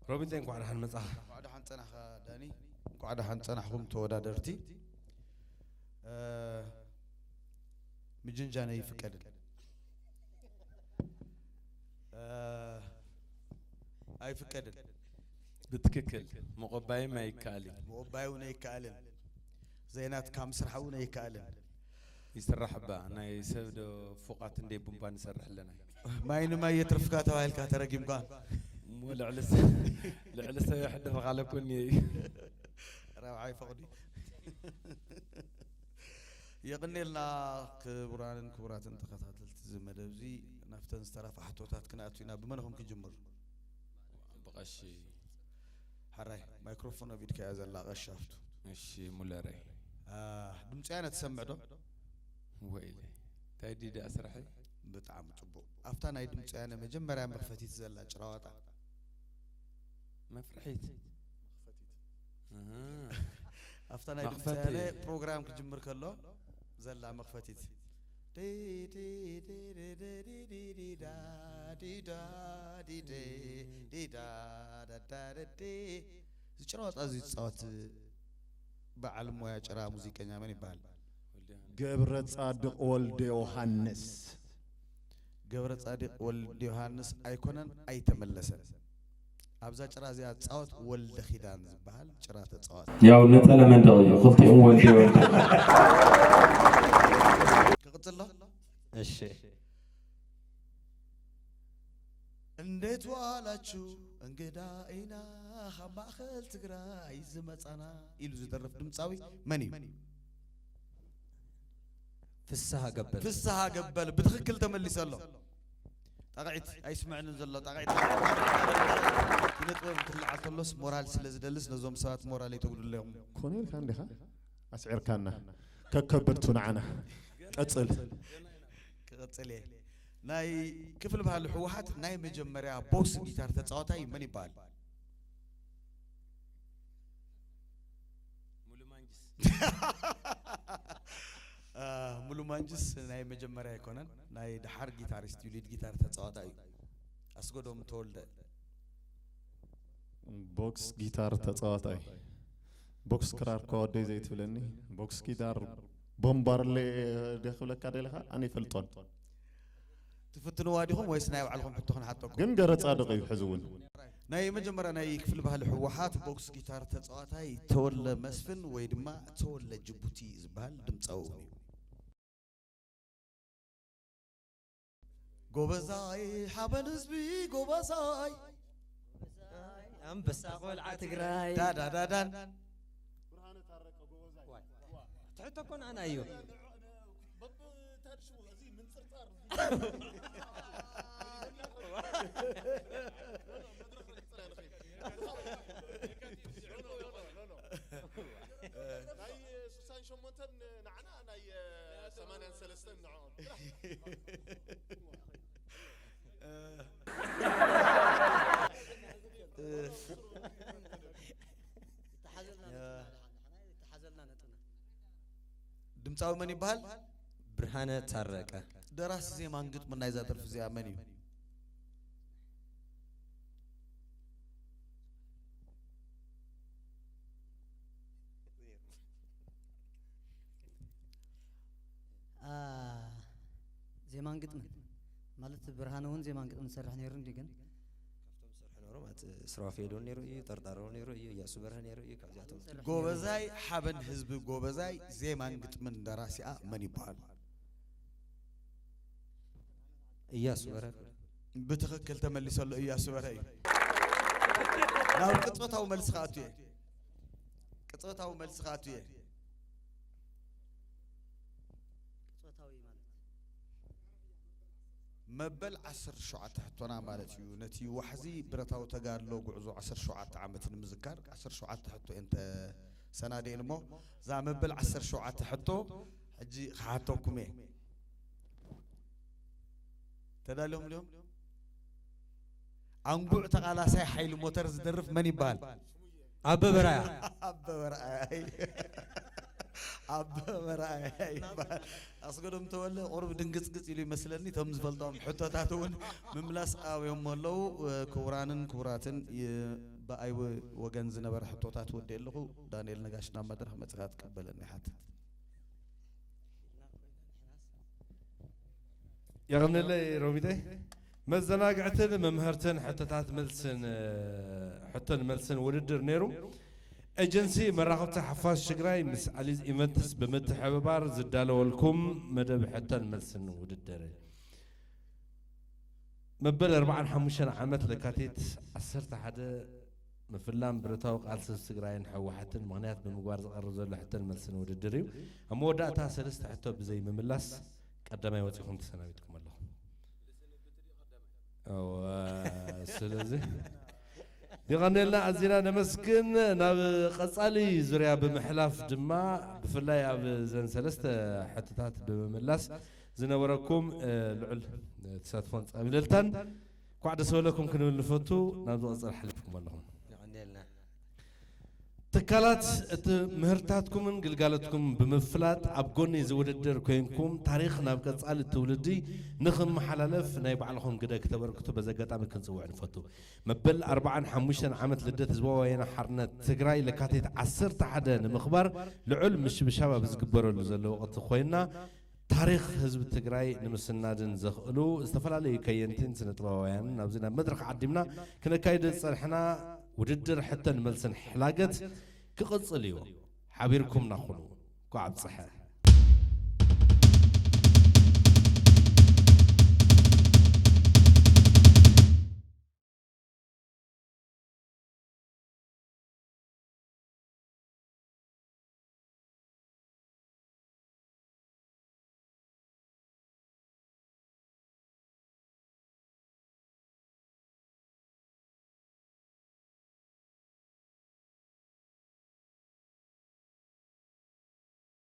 ሮቢተይ፣ እንኳዕ ደሓን መጻኻ። እንኳዕ ደሓን ጸናኻ ዳኒ። እንኳዕ ደሓን ጸናሕኩም ተወዳደርቲ። እ፣ ምጅንጃን ኣይፍቀድን። እ፣ ኣይፍቀድን። ብትክክል ምቑባይም ኣይከኣልን። ምቑባይ እውን ኣይከኣልን። ዘይናትካ ምስራሕ እውን ኣይከኣልን። ይስራሕ እባ ናይ ሰብ ዶ ፉቓት እንደ ቡምባ ንሰርሕ ኣለና። ማይ ንማይ የትርፍካ ተባሂልካ ተረጊምካ። እሞ ልዕሊ ሰ- ልዕሊ ሰብ የሕድር ካለኩኒ እዩ። ረብዓይ ፈቕዲ። የቕኔልና ክቡራንን ክቡራትን ተኸታተልቲ እዚ መደብ እዚ ናብተን ዝተረፋ ሕቶታት ክንኣቱ ኢና። ብመንኹም ክጅምር? ብቐሺ ሓራይ ማይክሮፎን ኣብ ኢድካ እያ ዘላ ቀሺ ሃፍቱ። እሺ ሙለረይ አ፣ ድምፂ ኣነ ትሰምዕ ዶ? ወይለ እንታይ ድዩ ደኣ ስራሐይ? ብጣዕሚ ፅቡቅ። ኣብታ ናይ ድምፂ ኣነ መጀመርያ መኽፈቲት ዘላ ጭራዋጣ መፍርሒት እህ። ኣብታ ናይ ድምፂ መኽፈቲ። ኣነ ፕሮግራም ክጅምር ከሎ ዘላ መኽፈቲት ዲ፣ ዲ፣ ዲ፣ ዲ፣ ዲ፣ ዲ፣ ዲ፣ ዲ፣ ዳ፣ ዲ፣ ዳ፣ ዲ፣ ዲ፣ ዲ፣ ዳ፣ ዳ፣ ዳ፣ ዳ፣ ዲ። እዚ ጭራዋጣ እዚ ዝፃወት በዓል ሞያ ጭራ ሙዚቀኛ መን ይበሃል? ገብረ ጻድቕ ወልደ ዮሃንስ። ገብረ ጻድቕ ወልደ ዮሃንስ ኣይኮነን፣ ኣይተመለሰን። ኣብዛ ጭራ እዚኣ ጻወት ወልደ ኪዳን ዝበሃል ጭራ ተጻወት። ያው ነጸለ መንደቕ እዩ ክልቲኦም ወልደ ወልደ። ክቕጽል ዶ? እሺ እንዴት ዋላችሁ እንግዳ ኢና ካብ ማእኸል ትግራይ ዝመጻና ኢሉ ዝደርፍ ድምፃዊ መን እዩ? ፍስሃ ገበል ፍስሃ ገበል ብትኽክል ተመሊሱ ኣሎ። ጣቕዒት ኣይስምዕንን ዘሎ ጣቕዒት። ኪነ ጥበብ እንትልዓል ተሎስ ሞራል ስለ ዝደልስ ነዞም ሰባት ሞራል ኣይተጉድለዮም። ኮነ ኢልካ እንዲኻ ኣስዒርካና ከከበድቱ ንዓና። ቀጽል። ክቕጽል እየ። ናይ ክፍሊ ባህሊ ህወሓት ናይ መጀመርያ ቦክስ ጊታር ተፃዋታይ መን ይበሃል? አ፣ ሙሉ ማንጅስ ናይ መጀመርያ ኣይኮነን፣ ናይ ደሓር ጊታሪስት እዩ፣ ሊድ ጊታር ተፃዋታይ እዩ። ኣስገዶም ተወልደ። ቦክስ ጊታር ተጻዋታይ። ቦክስ ክራር እኳ ወደይ ዘይትብለኒ። ቦክስ ጊታር ቦምባርሌ ደ ክብለካ ደለኻ ኣነ ይፈልጦን። ትፍትንዋ ዲኹም ወይስ ናይ ባዕልኹም ሕቶ ክንሓተኩም? ግን ገረ ጻድቕ እዩ ሕዚ እውን። ናይ መጀመርያ ናይ ክፍሊ ባህሊ ህወሓት ቦክስ ጊታር ተፃዋታይ ተወለ መስፍን ወይ ድማ ተወለ ጅቡቲ ዝበሃል ድምፃዊ እውን እዩ። ጎበዛይ ሓበን ህዝቢ ጎበዛይ ኣንበሳ ቆልዓ ትግራይ ዳዳዳዳን ትሕቶ እኮ ንዓና እዩ ናይ ስሳን ሸሞንተን ንዓና ናይ ሰማንያን ሰለስተን ንዕኦም ድምፃዊ መን ይበሃል? ብርሃነ ታረቀ ደራሲ ዜማን ግጥምን ናይዛ ደርፊ እዚኣ መን እዩ? ዜማን ግጥምን ማለት ብርሃነ እውን ዜማን ግጥምን ዝሰርሕ ነይሩ እንዲ ግን ዝሰርሑ ነሮም ኣቲ ስራፌል እውን ነይሩ እዩ፣ ጠርጣር እውን ነይሩ እዩ፣ እያሱ በርሀ ነይሩ እዩ። ካብዚኣቶም ጎበዛይ ሓበን ህዝቢ ጎበዛይ ዜማን ግጥምን ደራሲኣ መን ይበሃል? እያሱ በርሀ ብትኽክል ተመሊሰሉ እያሱ በርሀ እዩ። ናብ ቅጽበታዊ መልሲ ክኣቱ እየ። ቅጽበታዊ መልሲ ክኣቱ እየ። ቅጽበታዊ ማለት መበል ዓሰርተ ሸውዓተ ሕቶና ማለት እዩ። ነቲ ዋሕዚ ብረታዊ ተጋድሎ ጉዕዞ ዓሰርተ ሸውዓተ ዓመት ንምዝካር ዓሰርተ ሸውዓተ ሕቶ እየን ተሰናዲኤን እሞ እዛ መበል ዓሰርተ ሸውዓተ ሕቶ ሕጂ ክሓተኩም እየ። ተዳልዮም ድዮም? ኣንጉዕ ተቓላሳይ ሓይሊ ሞተር ዝደርፍ መን ይበሃል? ኣበበ ራያ ኣበበ ራያ። ኣብ መርኣያ ይበሃል። ኣስገዶም ተወለ ቁሩብ ድንግጽግጽ ኢሉ ይመስለኒ። እቶም ዝፈልጦም ሕቶታት እውን ምምላስ ኣብዮሞ ኣለዉ። ክቡራንን ክቡራትን፣ ይ- ብኣይ ወገን ዝነበረ ሕቶታት ወዲ ኣለኹ። ዳንኤል ነጋሽ፣ ናብ መድረኽ መጺኻ ትቀበለኒ ይሓትት። የቐንለይ ሮሚጠይ። መዘናግዕትን መምሀርትን ሕቶታት መልስን፣ ሕቶን መልስን ውድድር ነይሩ። ኤጀንሲ መራኸብቲ ሓፋሽ ትግራይ ምስ ኣሊዝ ኢቨንትስ ብምትሕብባር ዝዳለወልኩም መደብ ሕቶን መልስን ውድድር። መበል ኣርባዓን ሓሙሽተን ዓመት ለካቲት ዓሰርተ ሓደ ምፍላም ብረታዊ ቃልሲ ትግራይን ህወሓትን ምኽንያት ብምግባር ዝቐርብ ዘሎ ሕቶን መልስን ውድድር እዩ። ኣብ መወዳእታ ሰለስተ ሕቶ ብዘይ ምምላስ ቀዳማይ ወፂኹም ተሰናቢትኩም ኣለኹም። እወ፣ ስለዚ ይቐንየልና፣ ኣዚና ነመስግን። ናብ ቀጻሊ ዙርያ ብምሕላፍ ድማ ብፍላይ ኣብ ዘን ሰለስተ ሕቶታት ብምምላስ ዝነበረኩም ልዑል ተሳትፎን ጻብለልታን እንኳዕ ደስ በለኩም ክንብል ንፈቱ። ናብ ዝቐጽል ሓሊፍኩም ኣለኹም። የቐንየልና። ትካላት እቲ ምህርታትኩምን ግልጋሎትኩም ብምፍላጥ ኣብ ጎኒ ዝውድድር ኮይንኩም ታሪኽ ናብ ቀጻሊ ትውልዲ ንኽመሓላለፍ ናይ ባዕልኹም ግደ ክተበርክቱ በዚ ኣጋጣሚ ክንጽውዕ ንፈቱ። መበል ኣርባዓን ሓሙሽተን ዓመት ልደት ህዝባዊ ወያነ ሓርነት ትግራይ ለካቲት ዓሰርተ ሓደ ንምኽባር ልዑል ምሽብሻብ ኣብ ዝግበረሉ ዘሎ ወቕቲ ኮይና ታሪኽ ህዝቢ ትግራይ ንምስናድን ዘኽእሉ ዝተፈላለዩ ከየንትን ስነ ጥበባውያንን ኣብዚ ናብ መድረኽ ዓዲምና ክነካይዶ ዝጸንሕና ውድድር ሕተን መልስን ሕላገት ክቕጽል እዩ። ሓቢርኩምና ኩኑ። እንኳዕ ኣብፀሐ።